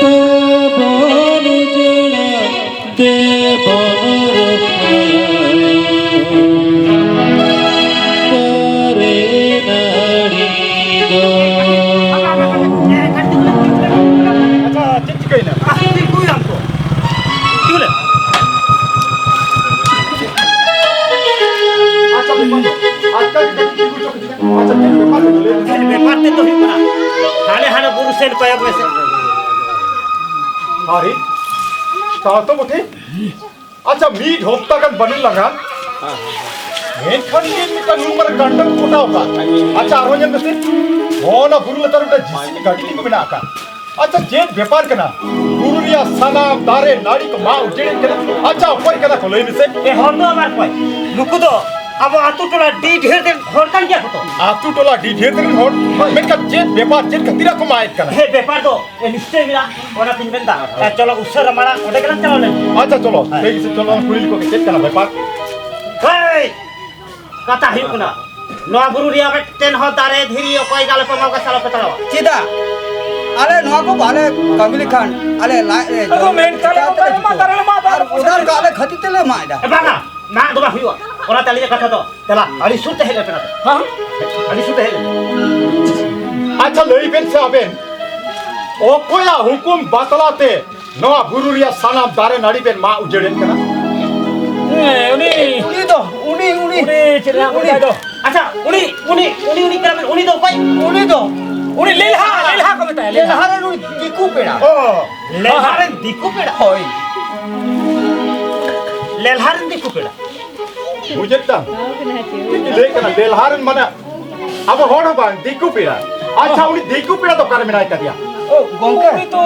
ᱵᱟᱵᱚᱱ ᱩᱡᱟᱹᱲᱟ, ᱫᱮᱵᱚᱱ ᱨᱚᱠᱷᱟᱭᱟ ᱫᱟᱨᱮ ᱱᱟᱹᱲᱤ ᱫᱚ᱾ ᱟᱪᱪᱷᱟ, ᱪᱮᱫ ᱪᱤᱠᱟᱹᱭᱮᱱᱟ? ᱟᱦ, ᱛᱤᱸᱜᱩᱭᱟᱢ ᱛᱚ᱾ ᱛᱤᱸᱜᱩ ᱞᱮ᱾ ᱟᱪᱪᱷᱟ, ᱵᱮᱯᱟᱨ ᱫᱚ, ᱟᱪᱪᱷᱟ, ᱪᱮᱫ ᱵᱮᱯᱟᱨ ᱫᱚ ᱞᱟᱹᱭ ᱢᱮ? ᱪᱮᱫ ᱵᱮᱯᱟᱨ ᱛᱮᱫ ᱫᱚ ᱦᱩᱭᱩᱜ ᱠᱟᱱᱟ? ᱦᱟᱸᱰᱮ, ᱦᱟᱸᱰᱮ ᱵᱩᱨᱩ ᱥᱮᱫ ᱠᱚᱭᱚᱜ ᱢᱮᱥᱮ᱾ ᱟᱨᱮ, ᱛᱟᱣ ᱛᱚ ᱵᱚᱴᱷᱮ᱾ ᱟᱪᱪᱷᱟ, ᱢᱤᱫ ᱦᱚᱯᱛᱟ ᱜᱟᱱ ᱵᱟᱹᱱᱩᱜ ᱞᱟᱝᱟ᱾ ᱢᱮᱱᱠᱷᱟᱱ ᱪᱮᱫ ᱢᱤᱫᱴᱟᱝ ᱱᱩᱱ ᱢᱟᱨᱟᱝ ᱠᱟᱱᱰᱚ ᱠᱚ ᱠᱚᱴᱟᱣ ᱟᱠᱟᱫ? ᱟᱪᱪᱷᱟ, ᱟᱨᱦᱚᱸ ᱧᱮᱞ ᱢᱮᱥᱮ, ᱚᱱᱟ ᱵᱩᱨᱩ ᱞᱟᱛᱟᱨ ᱨᱮ ᱢᱤᱫᱴᱟᱝ ᱡᱤᱥᱤᱵᱤ ᱜᱟᱹᱰᱤ ᱛᱤᱸᱜᱩ ᱢᱮᱱᱟᱜ ᱟᱠᱟᱫ᱾ ᱟᱪᱪᱷᱟ, ᱪᱮᱫ ᱵᱮᱯᱟᱨ ᱠᱟᱱᱟ? ᱵᱩᱨᱩ ᱨᱮᱭᱟᱜ ᱥᱟᱱᱟᱢ ᱫᱟᱨᱮ ᱱᱟᱹᱲᱤ ᱠᱚ ᱢᱟᱜ ᱩᱡᱟᱹᱲᱮᱫ ᱠᱟᱱᱟ᱾ ᱟᱪᱪᱷᱟ, ᱚᱠᱚᱭ ᱠᱟᱱᱟ ᱠᱚ ᱞᱟᱹᱭ ᱢᱮᱥᱮ? ᱮ ᱦᱚᱲ ᱫᱚ ᱟᱵᱟᱨ ᱚᱠᱚᱭ? ᱱᱩᱠᱩ ᱫᱚ ᱟᱵᱚ ᱟᱛᱳ ᱴᱚᱞᱟ ᱰᱤ ᱰᱷᱮᱨ ᱨᱮᱱ ᱦᱚᱲ ᱠᱟᱱ ᱜᱮᱭᱟ ᱠᱚ ᱛᱚ᱾ ᱟᱛᱳ ᱴᱚᱞᱟ ᱰᱤ ᱰᱷᱮᱨ ᱨᱮᱱ ᱦᱚᱲ? ᱦᱳᱭ᱾ ᱢᱮᱱᱠᱷᱟᱱ ᱪᱮᱫ ᱵᱮᱯᱟᱨ, ᱪᱮᱫ ᱠᱷᱟᱹᱛᱤᱨ ᱠᱚ ᱢᱟᱜ ᱮᱫ ᱠᱟᱱᱟ? ᱦᱮᱸ, ᱵᱮᱯᱟᱨ ᱫᱚ ᱮ, ᱱᱤᱥᱪᱚᱭ ᱢᱮᱱᱟᱜᱼᱟ, ᱚᱱᱟᱛᱤᱧ ᱢᱮᱱᱫᱟ᱾ ᱮ, ᱪᱚᱞᱚ ᱩᱥᱟᱹᱨᱟ ᱢᱟᱲᱟᱝ ᱚᱸᱰᱮ ᱜᱮᱞᱟᱝ ᱪᱟᱞᱟᱣ ᱞᱮᱱ᱾ ᱟᱪᱪᱷᱟ, ᱪᱚᱞᱚ, ᱦᱮᱸ᱾ ᱴᱷᱤᱠ ᱟᱪᱷᱮ, ᱪᱚᱞᱚ, ᱠᱩᱞᱤ ᱞᱮᱠᱚ ᱜᱮ, ᱪᱮᱫ ᱠᱟᱱᱟ ᱵᱮᱯᱟᱨ? ᱦᱮᱭ! ᱠᱟᱛᱷᱟ ᱦᱩᱭᱩᱜ ᱠᱟᱱᱟ, ᱱᱚᱣᱟ ᱵᱩᱨᱩ ᱨᱮᱭᱟᱜ ᱢᱤᱫᱴᱮᱱ ᱦᱚᱸ ᱫᱟᱨᱮ, ᱫᱷᱤᱨᱤ, ᱚᱠᱚᱭ ᱜᱮ ᱟᱞᱚᱯᱮ ᱢᱟᱜᱟ ᱥᱮ ᱟᱞᱚᱯᱮ ᱛᱟᱲᱟᱣᱟ᱾ ᱪᱮᱫᱟᱜ? ᱟᱞᱮ ᱱᱚᱣᱟ ᱠᱚ ᱵᱟᱞᱮ ᱠᱟᱹᱢᱤ ᱞᱮᱠᱷᱟᱱ ᱟᱞᱮ ᱞᱟᱡ ᱨᱮ ᱟᱫᱚ ᱡᱚᱢ ᱢᱮᱱ ᱠᱟᱜ ᱪᱤᱠᱟᱹ ᱞᱮᱠᱟ ᱛᱮᱞᱮ ᱢᱟ ᱡᱩᱴᱟᱹᱣᱟ? ᱫᱟᱨᱮ ᱞᱮ ᱢᱟᱜ ᱫᱟ, ᱟᱨ ᱟᱫᱚ ᱚᱱᱟ ᱯᱚᱭᱥᱟ ᱞᱮᱠᱟ ᱟᱞᱮ ᱠᱷᱟᱹᱛᱤᱨ ᱛᱮᱞᱮ ᱢᱟᱜ ᱮᱫᱟ᱾ ᱮ, ᱵᱟᱝᱟ, ᱢᱟᱜ ᱫᱚ ᱵᱟᱝ ᱦᱩᱭᱩᱜᱼᱟ᱾ ᱚᱱᱟ ᱛᱟᱹᱞᱤᱧᱟᱜ ᱠᱟᱛᱷᱟ ᱫᱚ᱾ ᱪᱟᱞᱟᱜ, ᱟᱹᱰᱤ ᱥᱩᱨ ᱛᱮ ᱦᱮᱡ ᱞᱮᱱ ᱯᱮ ᱱᱟᱛᱮ᱾ ᱦᱮᱸ? ᱟᱹᱰᱤ ᱥᱩᱨ ᱛᱮ ᱦᱮᱡ ᱞᱮᱱ᱾ ᱟᱪᱪᱷᱟ, ᱞᱟᱹᱭ ᱵᱮᱱ ᱥᱮ ᱟᱵᱮᱱ, ᱚᱠᱚᱭᱟᱜ ᱦᱩᱠᱩᱢ ᱵᱟᱛᱞᱟ ᱛᱮ ᱱᱚᱣᱟ ᱵᱩᱨᱩ ᱨᱮᱭᱟᱜ ᱥᱟᱱᱟᱢ ᱫᱟᱨᱮ ᱱᱟᱹᱲᱤ ᱵᱮᱱ ᱢᱟᱜ ᱩᱡᱟᱹᱲᱮᱫ ᱠᱟᱱᱟ? ᱦᱮᱸ, ᱩᱱᱤ, ᱩᱱᱤ ᱫᱚ, ᱩᱱᱤ, ᱩᱱᱤ, ᱩᱱᱤ ᱪᱮᱫ ᱞᱮᱠᱟ ᱠᱚ ᱩᱱᱤ᱾ ᱢᱮᱛᱟᱭ ᱫᱚ? ᱟᱪᱪᱷᱟ, ᱩᱱᱤ, ᱩᱱᱤ, ᱩᱱᱤ, ᱩᱱᱤ ᱠᱟᱱᱟ ᱵᱮᱱ, ᱩᱱᱤ ᱫᱚ ᱚᱠᱚᱭ? ᱩᱱᱤ ᱫᱚ, ᱩᱱᱤ ᱞᱮᱞᱦᱟ, ᱞᱮᱞᱦᱟ ᱠᱚ ᱢᱮᱛᱟᱭᱟ, ᱞᱮᱞᱦᱟ᱾ ᱞᱮᱞᱦᱟ ᱨᱮᱱ ᱩᱱᱤ ᱫᱤᱠᱩ ᱯᱮᱲᱟ᱾ ᱚ, ᱞᱮᱞᱦᱟ ᱨᱮᱱ ᱫᱤᱠᱩ ᱯᱮᱲᱟ? ᱦᱳᱭ᱾ ᱞᱮᱞᱦᱟ ᱨᱮᱱ ᱫᱤᱠᱩ ᱯᱮᱲᱟ? ᱵᱩᱡᱮᱫ ᱛᱟᱢ? ᱪᱮᱫ ᱤᱧ ᱞᱟᱹᱭᱮᱫ ᱠᱟᱱᱟ? ᱞᱮᱞᱦᱟ ᱨᱮᱱ ᱢᱟᱱᱮ ᱟᱵᱚ ᱦᱚᱲ ᱦᱚᱸ ᱵᱟᱝ, ᱫᱤᱠᱩ ᱯᱮᱲᱟ᱾ ᱟᱪᱪᱷᱟ, ᱩᱱᱤ ᱫᱤᱠᱩ ᱯᱮᱲᱟ ᱫᱚ ᱚᱠᱟᱨᱮ ᱢᱮᱱᱟᱭ ᱠᱟᱫᱮᱭᱟ? ᱜᱚᱝᱠᱮ᱾ ᱩᱱᱤ ᱛᱚ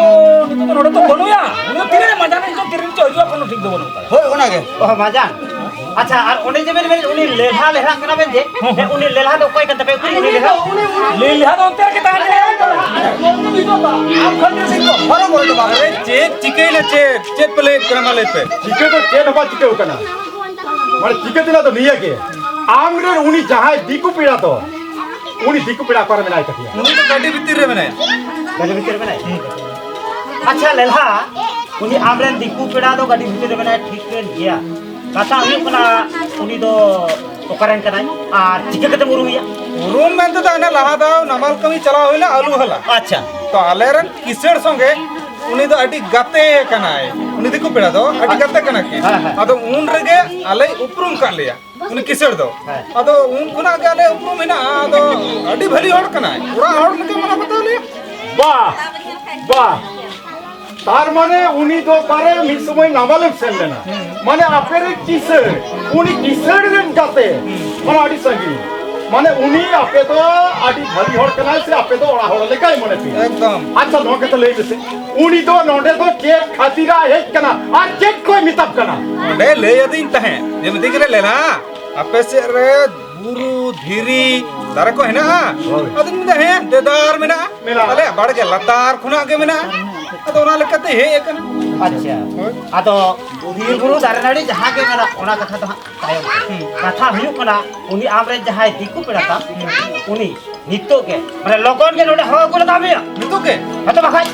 ᱱᱤᱛᱚᱜ ᱫᱚ ᱱᱚᱰᱮ ᱫᱚ ᱵᱟᱹᱱᱩᱜᱼᱟ᱾ ᱩᱱᱤ ᱛᱤᱨᱮ ᱢᱟᱡᱟᱱ ᱦᱤᱡᱩᱜᱼᱟ, ᱛᱤᱨᱮ ᱪᱚ ᱦᱤᱡᱩᱜᱼᱟ, ᱠᱳᱱᱳ ᱴᱷᱤᱠ ᱫᱚ ᱵᱟᱹᱱᱩᱜ ᱛᱟᱭᱟ᱾ ᱦᱳᱭ, ᱚᱱᱟᱜᱮ᱾ ᱚ, ᱢᱟᱡᱟᱱ᱾ ᱟᱪᱪᱷᱟ, ᱟᱨ ᱚᱸᱰᱮ ᱡᱮ ᱵᱮᱱ ᱢᱮᱱ, ᱩᱱᱤ ᱞᱮᱞᱦᱟ, ᱞᱮᱞᱦᱟ ᱠᱟᱱᱟ ᱵᱮᱱ ᱡᱮ, ᱦᱮᱸ, ᱦᱮᱸ᱾ ᱩᱱᱤ ᱞᱮᱞᱦᱟ ᱫᱚ ᱚᱠᱚᱭ ᱠᱟᱱ ᱛᱟᱯᱮᱭᱟ? ᱩᱱᱤ ᱞᱮᱞᱦᱟ? ᱞᱮᱞᱦᱟ ᱫᱚ ᱚᱱᱛᱮ ᱨᱮᱜᱮ ᱛᱟᱦᱮᱸ ᱠᱟᱱᱟ᱾ ᱟᱢ ᱠᱷᱟᱱ ᱫᱚ ᱪᱮᱫ ᱠᱚ? ᱦᱚᱨᱚ ᱵᱚᱨᱚ ᱫᱚ ᱵᱟᱝ᱾ ᱟᱨᱮ, ᱪᱮᱫ ᱪᱤᱠᱟᱹᱭᱮᱱᱟ ᱪᱮᱫ? ᱪᱮᱫ ᱯᱮ ᱞᱟᱹᱭᱮᱫ ᱠᱟᱱᱟ, ᱢᱟ ᱞᱟᱹᱭ ᱯᱮ᱾ ᱪᱤᱠᱟᱹ ᱫᱚ ᱪᱮᱫ ᱦᱚᱸ ᱵᱟᱝ ᱪᱤᱠᱟᱹᱣ ᱠᱟᱱᱟ᱾ ᱢᱟᱱᱮ, ᱪᱤᱠᱟᱹ ᱛᱮᱱᱟᱜ ᱫᱚ ᱱᱤᱭᱟᱹ ᱜᱮ, ᱟᱢᱨᱮᱱ ᱩᱱᱤ ᱡᱟᱦᱟᱸᱭ ᱫᱤᱠᱩ ᱯᱮᱲᱟ ᱫᱚ, ᱩᱱᱤ ᱫᱤᱠᱩ ᱯᱮᱲᱟ ᱚᱠᱟᱨᱮ ᱢᱮᱱᱟᱭ ᱛᱟᱯᱮᱭᱟ? ᱩᱱᱤ ᱫᱚ ᱜᱟᱹᱰᱤ ᱵᱷᱤᱛᱤᱨ ᱨᱮ ᱢᱮᱱᱟᱭᱟ᱾ ᱜᱟᱹᱰᱤ ᱵᱷᱤᱛᱤᱨ ᱨᱮ ᱢᱮᱱᱟᱭᱟ? ᱦᱩᱸ᱾ ᱟᱪᱪᱷᱟ, ᱞᱮᱞᱦᱟ, ᱩᱱᱤ ᱟᱢᱨᱮᱱ ᱫᱤᱠᱩ ᱯᱮᱲᱟ ᱫᱚ ᱜᱟᱹᱰᱤ ᱵᱷᱤᱛᱤᱨ ᱨᱮ ᱢᱮᱱᱟᱭᱟ, ᱴᱷᱤᱠ ᱠᱟᱱ ᱜᱮᱭᱟ᱾ ᱠᱟᱛᱷᱟ ᱦᱩᱭᱩᱜ ᱠᱟᱱᱟ, ᱩᱱᱤ ᱫᱚ ᱚᱠᱟᱨᱮᱱ ᱠᱟᱱᱟᱭ ᱟᱨ ᱪᱤᱠᱟᱹ ᱠᱟᱛᱮᱢ ᱩᱨᱩᱢᱮᱭᱟ? ᱩᱨᱩᱢ ᱢᱮᱱᱛᱮ ᱫᱚ ᱦᱟᱱᱮ ᱞᱟᱦᱟ ᱫᱷᱟᱣ ᱱᱟᱢᱟᱞ ᱠᱟᱹᱢᱤ ᱪᱟᱞᱟᱣ ᱦᱩᱭ ᱞᱮᱱᱟ, ᱟᱹᱞᱩ ᱦᱟᱞᱟ᱾ ᱟᱪᱪᱷᱟ᱾ ᱛᱚ ᱟᱞᱮᱨᱮᱱ ᱠᱤᱥᱟᱹᱬ ᱥᱚᱸᱜᱮ ᱩᱱᱤ ᱫᱚ ᱟᱹᱰᱤ ᱜᱟᱛᱮ ᱠᱟᱱᱟᱭ᱾ ᱩᱱᱤ ᱫᱤᱠᱩ ᱯᱮᱲᱟ ᱫᱚ ᱟᱹᱰᱤ ᱜᱟᱛᱮ ᱠᱟᱱᱟ ᱠᱤᱱ᱾ ᱦᱮᱸ, ᱦᱮᱸ᱾ ᱟᱫᱚ ᱩᱱ ᱨᱮᱜᱮ ᱟᱞᱮᱭ ᱩᱯᱨᱩᱢ ᱠᱟᱫ ᱞᱮᱭᱟ, ᱩᱱᱤ ᱠᱤᱥᱟᱹᱬ ᱫᱚ᱾ ᱦᱮᱸ᱾ ᱟᱫᱚ ᱩᱱ ᱠᱷᱚᱱᱟᱜ ᱜᱮ ᱟᱞᱮ ᱩᱯᱨᱩᱢ ᱢᱮᱱᱟᱜᱼᱟ᱾ ᱟᱫᱚ ᱟᱹᱰᱤ ᱵᱷᱟᱹᱞᱤ ᱦᱚᱲ ᱠᱟᱱᱟᱭ, ᱚᱲᱟᱜ ᱦᱚᱲ ᱞᱮᱠᱟ ᱢᱟᱱᱟᱣ ᱵᱟᱛᱟᱣ ᱞᱮᱭᱟ᱾ ᱵᱟ, ᱵᱟ᱾ ᱛᱟᱨ ᱢᱟᱱᱮ ᱩᱱᱤ ᱫᱚ ᱚᱠᱟᱨᱮ ᱢᱤᱫ ᱥᱚᱢᱚᱭ ᱱᱟᱢᱟᱞᱮᱢ ᱥᱮᱱ ᱞᱮᱱᱟ? ᱢᱟᱱᱮ ᱟᱯᱮ ᱨᱮᱱ ᱠᱤᱥᱟᱹᱬ, ᱩᱱᱤ ᱠᱤᱥᱟᱹᱬ ᱨᱮᱱ ᱜᱟᱛᱮ, ᱢᱟᱱᱮ ᱟᱹᱰᱤ ᱥᱟᱺᱜᱤᱧ᱾ ᱢᱟᱱᱮ ᱩᱱᱤ ᱟᱯᱮ ᱫᱚ ᱟᱹᱰᱤ ᱵᱷᱟᱹᱜᱤ ᱦᱚᱲ ᱠᱟᱱᱟᱭ ᱥᱮ ᱟᱯᱮ ᱫᱚ ᱚᱲᱟᱜ ᱦᱚᱲ ᱞᱮᱠᱟᱭ ᱢᱚᱱᱮ ᱯᱮᱭᱟ? ᱮᱠᱫᱚᱢ᱾ ᱟᱪᱪᱷᱟ, ᱱᱚᱣᱟ ᱠᱟᱛᱷᱟ ᱞᱟᱹᱭ ᱢᱮᱥᱮ, ᱩᱱᱤ ᱫᱚ ᱱᱚᱰᱮ ᱫᱚ ᱪᱮᱫ ᱠᱷᱟᱹᱛᱤᱨᱟᱜ ᱦᱮᱡ ᱠᱟᱱᱟ ᱟᱨ ᱪᱮᱫ ᱠᱚᱭ ᱢᱮᱛᱟᱢ ᱠᱟᱱᱟ? ᱚᱸᱰᱮ ᱞᱟᱹᱭ ᱟᱹᱫᱤᱧ ᱛᱟᱦᱮᱸᱫ ᱡᱮ, ᱢᱤᱛᱟᱹᱧ ᱠᱟᱱᱟ, ᱞᱮᱞᱟ, ᱟᱯᱮ ᱥᱮᱫ ᱨᱮ ᱵᱩᱨᱩ, ᱫᱷᱤᱨᱤ, ᱫᱟᱨᱮ ᱠᱚ ᱦᱮᱱᱟᱜᱼᱟ? ᱦᱳᱭ᱾ ᱟᱫᱚᱧ ᱢᱮᱱᱫᱟ, ᱦᱮᱸ, ᱫᱮᱫᱟᱨ ᱢᱮᱱᱟᱜᱼᱟ᱾ ᱢᱮᱱᱟᱜᱼᱟ᱾ ᱟᱞᱮᱭᱟᱜ ᱵᱟᱲᱜᱮ ᱞᱟᱛᱟᱨ ᱠᱷᱚᱱᱟᱜ ᱜᱮ ᱢᱮᱱᱟᱜᱼᱟ᱾ ᱟᱫᱚ ᱚᱱᱟ ᱞᱮᱠᱟᱛᱮ ᱦᱮᱡ ᱟᱠᱟᱱᱟ᱾ ᱟᱪᱪᱷᱟ᱾ ᱦᱳᱭ᱾ ᱟᱫᱚ ᱵᱤᱨ ᱵᱩᱨᱩ ᱫᱟᱨᱮ ᱱᱟᱹᱲᱤ ᱡᱟᱦᱟᱸ ᱜᱮ ᱢᱮᱱᱟᱜ, ᱚᱱᱟ ᱠᱟᱛᱷᱟ ᱫᱚ ᱦᱟᱸᱜ ᱛᱟᱭᱚᱢ᱾ ᱦᱩᱸ᱾ ᱠᱟᱛᱷᱟ ᱦᱩᱭᱩᱜ ᱠᱟᱱᱟ, ᱩᱱᱤ ᱟᱢᱨᱮᱱ ᱡᱟᱦᱟᱸᱭ ᱫᱤᱠᱩ ᱯᱮᱲᱟ ᱛᱟᱢ, ᱩᱱᱤ ᱱᱤᱛᱚᱜ ᱜᱮ, ᱢᱟᱱᱮ, ᱞᱚᱜᱚᱱ ᱜᱮ ᱱᱚᱰᱮ ᱦᱚᱦᱚ ᱟᱹᱜᱩ ᱞᱟᱜᱟᱣ ᱢᱮᱭᱟ᱾ ᱱᱤᱛᱚᱜ ᱜᱮ? ᱦᱮᱸ ᱛᱚ ᱵᱟᱠᱷᱟᱡ᱾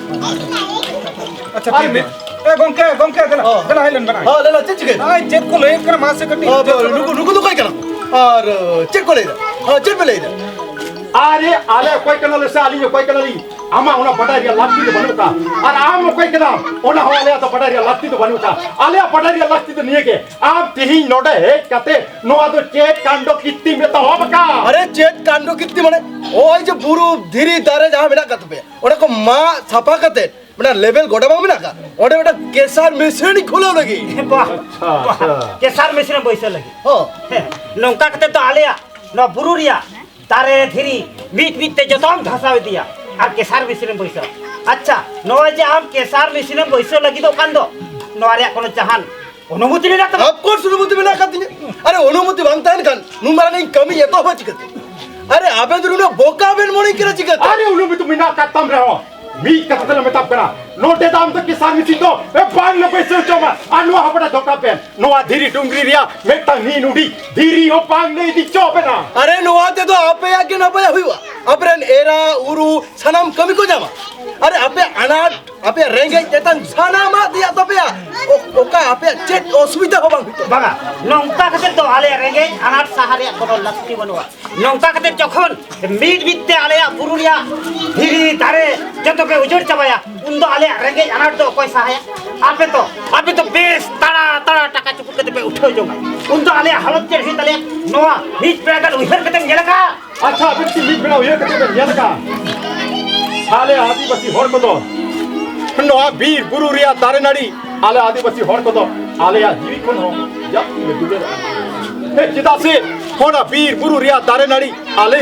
ᱟᱪᱪᱷᱟ, ᱟᱨ ᱴᱷᱤᱠ ᱜᱮᱭᱟ᱾ ᱢᱤᱫ ᱮ, ᱜᱚᱝᱠᱮ, ᱜᱚᱝᱠᱮ, ᱫᱮᱞᱟ, ᱦᱚᱸ᱾ ᱫᱮᱞᱟ, ᱦᱮᱡ ᱞᱮᱱ ᱵᱮᱱ᱾ ᱦᱚᱸ, ᱞᱟᱹᱭ ᱢᱮ, ᱪᱮᱫ ᱪᱤᱠᱟᱹᱭᱮᱱᱟ? ᱟᱭ, ᱪᱮᱫ ᱠᱚ ᱞᱟᱹᱭᱮᱫ ᱠᱟᱱᱟ, ᱢᱟᱥᱮ ᱠᱟᱹᱴᱤᱡ ᱦᱚᱸ, ᱪᱮᱫ ᱠᱚ ᱱᱩᱠᱩ, ᱱᱩᱠᱩ ᱫᱚ ᱚᱠᱚᱭ ᱠᱟᱱᱟ ᱠᱚ? ᱟᱨ, ᱪᱮᱫ ᱠᱚ ᱞᱟᱹᱭᱫᱟ? ᱦᱚᱸ, ᱪᱮᱫ ᱯᱮ ᱞᱟᱹᱭᱫᱟ? ᱟᱨᱮ, ᱟᱞᱮ ᱚᱠᱚᱭ ᱠᱟᱱᱟᱞᱮ ᱥᱮ ᱟᱹᱞᱤᱧ ᱚᱠᱚᱭ ᱠᱟᱱᱟᱞᱤᱧ? ᱟᱢᱟᱜ ᱚᱱᱟ ᱵᱟᱰᱟᱭ ᱨᱮᱭᱟᱜ ᱞᱟᱹᱠᱛᱤ ᱫᱚ ᱵᱟᱹᱱᱩᱜ ᱟᱠᱟᱫ᱾ ᱟᱨ ᱟᱢ ᱚᱠᱚᱭ ᱠᱟᱱᱟᱢ? ᱚᱱᱟ ᱦᱚᱸ ᱟᱞᱮᱭᱟᱜ ᱫᱚ ᱵᱟᱰᱟᱭ ᱨᱮᱭᱟᱜ ᱞᱟᱹᱠᱛᱤ ᱫᱚ ᱵᱟᱹᱱᱩᱜ ᱟᱠᱟᱫ᱾ ᱟᱞᱮᱭᱟᱜ ᱵᱟᱰᱟᱭ ᱨᱮᱭᱟᱜ ᱞᱟᱹᱠᱛᱤ ᱫᱚ ᱱᱤᱭᱟᱹ ᱜᱮ, ᱟᱢ ᱛᱮᱦᱮᱧ ᱱᱚᱰᱮ ᱦᱮᱡ ᱠᱟᱛᱮ ᱱᱚᱣᱟ ᱫᱚ ᱪᱮᱫ ᱠᱟᱱᱰᱚ ᱠᱤᱨᱛᱤᱢ ᱮᱛᱚᱦᱚᱵ ᱟᱠᱟᱫ? ᱟᱨᱮ, ᱪᱮᱫ ᱠᱟᱱᱰᱚ ᱠᱤᱨᱛᱤ ᱢᱟᱱᱮ? ᱚᱭ ᱡᱮ ᱵᱩᱨᱩ, ᱫᱷᱤᱨᱤ, ᱫᱟᱨᱮ ᱡᱟᱦᱟᱸ ᱢᱮᱱᱟᱜ ᱟᱠᱟᱫ ᱛᱟᱯᱮᱭᱟ, ᱚᱸᱰᱮ ᱠᱚ ᱢᱟᱜ ᱥᱟᱯᱷᱟ ᱠᱟᱛᱮ ᱢᱤᱫᱴᱟᱝ ᱞᱮᱵᱮᱞ ᱜᱚᱰᱟ ᱵᱟᱝ ᱢᱮᱱᱟᱜ ᱟᱠᱟᱫ? ᱚᱸᱰᱮ ᱢᱤᱫᱴᱟᱝ ᱠᱮᱥᱟᱨ ᱢᱮᱥᱤᱱ ᱠᱷᱩᱞᱟᱹᱣ ᱞᱟᱹᱜᱤᱫ᱾ ᱵᱟᱦ, ᱟᱪᱪᱷᱟ, ᱵᱟᱦ, ᱟᱪᱪᱷᱟ᱾ ᱠᱮᱥᱟᱨ ᱢᱮᱥᱤᱱ ᱮᱢ ᱵᱟᱹᱭᱥᱟᱹᱣ ᱞᱟᱹᱜᱤᱫ᱾ ᱦᱚᱸ᱾ ᱦᱮᱸ, ᱱᱚᱝᱠᱟ ᱠᱟᱛᱮ ᱫᱚ ᱟᱞᱮᱭᱟᱜ ᱱᱚᱣᱟ ᱵᱩᱨᱩ ᱨᱮᱭᱟᱜ ᱫᱟᱨᱮ ᱫᱷᱤᱨᱤ ᱢᱤᱫ ᱢᱤᱫ ᱛᱮ ᱡᱚᱛᱚᱢ ᱫᱷᱟᱥᱟᱣ ᱤᱫᱤᱭᱟ᱾ ᱟᱨ ᱠᱮᱥᱟᱨ ᱢᱮᱥᱤᱱ ᱮᱢ ᱵᱟᱹᱭᱥᱟᱹᱣᱟ᱾ ᱟᱪᱪᱷᱟ, ᱱᱚᱜᱼᱚᱭ ᱡᱮ ᱟᱢ ᱠᱮᱥᱟᱨ ᱢᱮᱥᱤᱱ ᱮᱢ ᱵᱟᱹᱭᱥᱟᱹᱣ ᱞᱟᱹᱜᱤᱫᱚᱜ ᱠᱟᱱ ᱫᱚ, ᱱᱚᱣᱟ ᱨᱮᱭᱟᱜ ᱠᱳᱱᱳ ᱡᱟᱦᱟᱱ ᱚᱱᱩᱢᱚᱛᱤ ᱢᱮᱱᱟᱜ ᱛᱟᱢᱟ? Of course ᱚᱱᱩᱢᱚᱛᱤ ᱢᱮᱱᱟᱜ ᱟᱠᱟᱫ ᱛᱤᱧᱟ᱾ ᱟᱨᱮ, ᱚᱱᱩᱢᱚᱛᱤ ᱵᱟᱝ ᱛᱟᱦᱮᱱ ᱠᱷᱟᱱ ᱱᱩᱱ ᱢᱟᱨᱟᱝ ᱤᱧ ᱠᱟᱹᱢᱤ ᱮᱛᱚᱦᱚᱵᱟ ᱪᱤᱠᱟᱹᱛᱮ? ᱟᱨᱮ, ᱟᱵᱮᱱ ᱫᱚ ᱱᱩᱱᱟᱹᱜ ᱵᱚᱠᱟ ᱵᱮᱱ ᱢᱚᱱᱮ ᱠᱟᱱᱟ ᱪᱤᱠᱟᱹᱛᱮ? ᱟᱨᱮ, ᱚᱱᱩᱢᱚᱛᱤ ᱢᱮᱱᱟᱜ ᱟᱠᱟᱫ ᱛᱟᱢ ᱨᱮᱦᱚᱸ, ᱢᱤᱫ ᱠᱟᱛᱷᱟ ᱛᱮᱞᱮ ᱢᱮᱛᱟᱢ ᱠᱟᱱᱟ, ᱱᱚᱰᱮ ᱫᱚ ᱟᱢ ᱫᱚ ᱠᱮᱥᱟᱨ ᱢᱮᱥᱤᱱ ᱫᱚ, ᱮ, ᱵᱟᱝ ᱞᱮ ᱵᱟᱹᱭᱥᱟᱹᱣ ᱦᱚᱪᱚ ᱟᱢᱟ᱾ ᱟᱨ ᱱᱚᱣᱟ ᱦᱚᱯᱚᱱ ᱫᱚᱠᱟ ᱯᱮ, ᱱᱚᱣᱟ ᱫᱷᱤᱨᱤ ᱰᱩᱝᱨᱤ ᱨᱮᱭᱟᱜ ᱢᱤᱫᱴᱟᱝ ᱱᱤᱱ ᱩᱰᱤ ᱫᱷᱤᱨᱤ ᱦᱚᱸ ᱵᱟᱝ ᱞᱮ ᱤᱫᱤ ᱦᱚᱪᱚ ᱟᱵᱮᱱᱟ᱾ ᱟᱨᱮ, ᱱᱚᱣᱟ ᱛᱮᱫᱚ ᱟᱯᱮᱭᱟᱜ ᱜᱮ ᱱᱟᱯᱟᱭ ᱦᱩᱭᱩᱜᱼᱟ, ᱟᱯᱮᱨᱮᱱ ᱮᱨᱟ ᱩᱨᱩ ᱥᱟᱱᱟᱢ ᱠᱟᱹᱢᱤ ᱠᱚ ᱧᱟᱢᱟ᱾ ᱟᱨᱮ, ᱟᱯᱮᱭᱟᱜ ᱟᱱᱟᱴ, ᱟᱯᱮᱭᱟᱜ ᱨᱮᱸᱜᱮᱡ ᱛᱮᱛᱟᱝ ᱥᱟᱱᱟᱢᱟᱜ ᱛᱮᱭᱟᱜ ᱛᱟᱯᱮᱭᱟ᱾ ᱚ-, ᱚᱠᱟ ᱟᱯᱮᱭᱟᱜ ᱪᱮᱫ ᱚᱥᱩᱵᱤᱫᱷᱟ ᱦᱚᱸ ᱵᱟᱝ ᱦᱩᱭᱩᱜ ᱛᱟᱯᱮᱭᱟ᱾ ᱵᱟᱝᱟ, ᱱᱚᱝᱠᱟ ᱠᱟᱛᱮ ᱫᱚ ᱟᱞᱮᱭᱟᱜ ᱨᱮᱸᱜᱮᱡ ᱟᱱᱟᱴ ᱥᱟᱦᱟ ᱨᱮᱭᱟᱜ ᱠᱳᱱᱳ ᱞᱟᱹᱠᱛᱤ ᱵᱟᱹᱱᱩᱜᱼᱟ᱾ ᱱᱚᱝᱠᱟ ᱠᱟᱛᱮ ᱡᱚᱠᱷᱚᱱ ᱢᱤᱫ ᱢᱤᱫ ᱛᱮ ᱟᱞᱮᱭᱟᱜ ᱵᱩᱨᱩ ᱨᱮᱭᱟᱜ ᱫᱷᱤᱨᱤ ᱫᱟᱨᱮ ᱡᱚᱛᱚ ᱯᱮ ᱩᱡᱟᱹᱲ ᱪᱟᱵᱟᱭᱟ, ᱩᱱᱫᱚ ᱟᱞᱮᱭᱟᱜ ᱨᱮᱸᱜᱮᱡ ᱟᱱᱟᱴ ᱫᱚ ᱚᱠᱚᱭ ᱥᱟᱦᱟᱭᱟ? ᱟᱯᱮ ᱫᱚ, ᱟᱯᱮ ᱫᱚ ᱵᱮᱥ ᱛᱟᱲᱟ ᱛᱟᱲᱟ ᱴᱟᱠᱟ ᱪᱩᱯᱩᱫ ᱠᱟᱛᱮ ᱯᱮ ᱩᱴᱷᱟᱹᱣ ᱡᱚᱝᱟ, ᱩᱱᱫᱚ ᱟᱞᱮᱭᱟᱜ ᱦᱟᱞᱚᱛ ᱪᱮᱫ ᱦᱩᱭᱩᱜ ᱛᱟᱞᱮᱭᱟ? ᱱᱚᱣᱟ ᱢᱤᱫ ᱵᱮᱲᱟ ᱜᱟᱱ ᱩᱭᱦᱟᱹᱨ ᱠᱟᱛᱮᱢ ᱧᱮᱞ ᱟᱠᱟᱫᱼᱟ? ᱟᱪᱪᱷᱟ, ᱟᱵᱮᱱ ᱠᱤ ᱢᱤᱫ ᱵᱮᱲᱟ ᱩᱭᱦᱟᱹᱨ ᱠᱟᱛᱮ ᱵᱮᱱ ᱧᱮᱞ ᱟᱠᱟᱫᱼᱟ? ᱟᱞᱮ ᱟᱹᱫᱤᱵᱟᱹᱥᱤ ᱦᱚᱲ ᱠᱚᱫᱚ ᱱᱚᱣᱟ ᱵᱤᱨ ᱵᱩᱨᱩ ᱨᱮᱭᱟᱜ ᱫᱟᱨᱮ ᱱᱟᱹᱲᱤ, ᱟᱞᱮ ᱟᱹᱫᱤᱵᱟᱹᱥᱤ ᱦᱚᱲ ᱠᱚᱫᱚ ᱟᱞᱮᱭᱟᱜ ᱡᱤᱣᱤ ᱠᱷᱚᱱ ᱦᱚᱸ ᱡᱟᱹᱥᱛᱤ ᱞᱮ ᱫᱩᱞᱟᱹᱲᱟᱜᱼᱟ᱾ ᱦᱮᱸ, ᱪᱮᱫᱟᱜ ᱥᱮ ᱚᱱᱟ ᱵᱤᱨ ᱵᱩᱨᱩ ᱨᱮᱭᱟᱜ ᱫᱟᱨᱮ ᱱᱟᱹᱲᱤ ᱟᱞᱮ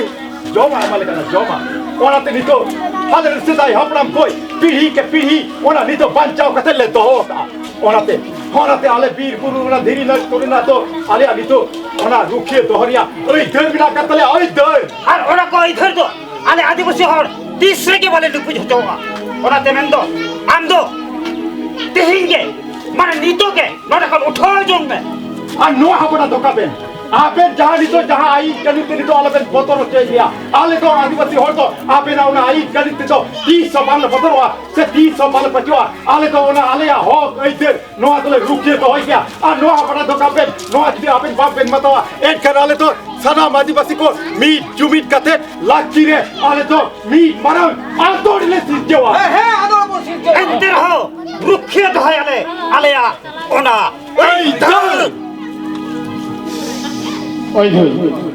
ᱡᱚᱢᱟᱜ ᱮᱢᱟ ᱞᱮ ᱠᱟᱱᱟ, ᱡᱚᱢᱟᱜ᱾ ᱚᱱᱟᱛᱮ ᱱᱤᱛᱚᱜ ᱟᱞᱮ ᱨᱮᱱ ᱥᱮᱫᱟᱭ ᱦᱟᱯᱲᱟᱢ ᱠᱷᱚᱱ ᱯᱤᱲᱦᱤ ᱠᱮ ᱯᱤᱲᱦᱤ ᱚᱱᱟ ᱱᱤᱛᱚᱜ ᱵᱟᱧᱪᱟᱣ ᱠᱟᱛᱮ ᱞᱮ ᱫᱚᱦᱚ ᱟᱠᱟᱫᱼᱟ᱾ ᱚᱱᱟᱛᱮ, ᱚᱱᱟᱛᱮ ᱟᱞᱮ ᱵᱤᱨ ᱵᱩᱨᱩ ᱚᱱᱟ ᱫᱷᱤᱨᱤ ᱱᱟᱹᱲᱤ ᱠᱚᱨᱮᱱᱟᱜ ᱫᱚ ᱟᱞᱮᱭᱟᱜ ᱱᱤᱛᱚᱜ ᱚᱱᱟ ᱨᱩᱠᱷᱤᱭᱟᱹ ᱫᱚᱦᱚ ᱨᱮᱭᱟᱜ ᱟᱹᱭᱫᱟᱹᱨ ᱢᱮᱱᱟᱜ ᱟᱠᱟᱫ ᱛᱟᱞᱮᱭᱟ, ᱟᱹᱭᱫᱟᱹᱨ᱾ ᱟᱨ ᱚᱱᱟ ᱠᱚ ᱟᱹᱭᱫᱟᱹᱨ ᱫᱚ ᱟᱞᱮ ᱟᱹᱫᱤᱵᱟᱹᱥᱤ ᱦᱚᱲ ᱛᱤᱥ ᱨᱮᱜᱮ ᱵᱟᱞᱮ ᱰᱩᱵᱩᱡ ᱦᱚᱪᱚᱣᱟᱜᱼᱟ᱾ ᱚᱱᱟᱛᱮ ᱢᱮᱱᱫᱚ, ᱟᱢ ᱫᱚ ᱛᱮᱦᱮᱧ ᱜᱮ, ᱢᱟᱱᱮ ᱱᱤᱛᱚᱜ ᱜᱮ ᱱᱚᱰᱮ ᱠᱷᱚᱱ ᱩᱴᱷᱟᱹᱣ ᱡᱚᱝ ᱢᱮ᱾ ᱟᱨ ᱱᱚᱣᱟ ᱦᱚᱸ ᱵᱚᱱᱟ ᱫᱚᱠᱟ ᱵᱮᱱ, ᱟᱵᱮᱱ ᱡᱟᱦᱟᱸ ᱱᱤᱛᱚᱜ ᱡᱟᱦᱟᱸ ᱟᱭᱤᱱ ᱠᱟᱹᱱᱩᱱ ᱛᱮ ᱱᱤᱛᱚᱜ ᱟᱞᱚᱵᱮᱱ ᱵᱚᱛᱚᱨ ᱦᱚᱪᱚᱭᱮᱫ ᱞᱮᱭᱟ᱾ ᱟᱞᱮ ᱫᱚ ᱟᱹᱫᱤᱵᱟᱹᱥᱤ ᱦᱚᱲ ᱫᱚ ᱟᱵᱮᱱᱟᱜ ᱚᱱᱟ ᱟᱭᱤᱱ ᱠᱟᱹᱱᱩᱱ ᱛᱮᱫᱚ ᱛᱤᱥ ᱦᱚᱸ ᱵᱟᱞᱮ ᱵᱚᱛᱚᱨᱚᱜᱼᱟ ᱥᱮ ᱛᱤᱥ ᱦᱚᱸ ᱵᱟᱞᱮ ᱯᱟᱹᱪᱚᱜᱼᱟ᱾ ᱟᱞᱮ ᱫᱚ ᱚᱱᱟ ᱟᱞᱮᱭᱟᱜ ᱦᱚᱠ ᱟᱹᱭᱫᱟᱹᱨ ᱱᱚᱣᱟ ᱫᱚᱞᱮ ᱨᱩᱠᱷᱤᱭᱟᱹ ᱫᱚᱦᱚᱭ ᱜᱮᱭᱟ᱾ ᱟᱨ ᱱᱚᱣᱟ ᱦᱚᱯᱚᱱᱟ ᱫᱚᱠᱟ ᱵᱮᱱ, ᱱᱚᱣᱟ ᱡᱩᱫᱤ ᱟᱵᱮᱱ ᱵᱟᱵᱮᱱ ᱢᱟᱛᱟᱣᱟ, ᱮᱱᱠᱷᱟᱱ ᱟᱞᱮ ᱫᱚ ᱥᱟᱱᱟᱢ ᱟᱹᱫᱤᱵᱟᱹᱥᱤ ᱠᱚ ᱢᱤᱫ ᱡᱩᱢᱤᱫ ᱠᱟᱛᱮ ᱞᱟᱹᱠᱛᱤ ᱨᱮ ᱟᱞᱮ ᱫᱚ ᱢᱤᱫ ᱢᱟᱨᱟᱝ ᱟᱸᱫᱳᱲ ᱞᱮ ᱥᱤᱨᱡᱟᱹᱣᱟ᱾ ᱦᱮᱸ, ᱦᱮᱸ, ᱟᱸᱫᱳᱲ ᱵᱚᱱ ᱥᱤᱨᱡᱟᱹᱣᱟ᱾ ᱮᱱᱛᱮ ᱨᱮᱦᱚᱸ ᱨᱩᱠᱷᱤᱭᱟᱹ ᱫᱚᱦᱚᱭᱟᱞᱮ ᱟᱞᱮᱭᱟᱜ ᱚᱱᱟ ᱟᱹᱭᱫᱟᱹᱨ᱾ ᱟᱹᱭᱫᱟᱹᱨ᱾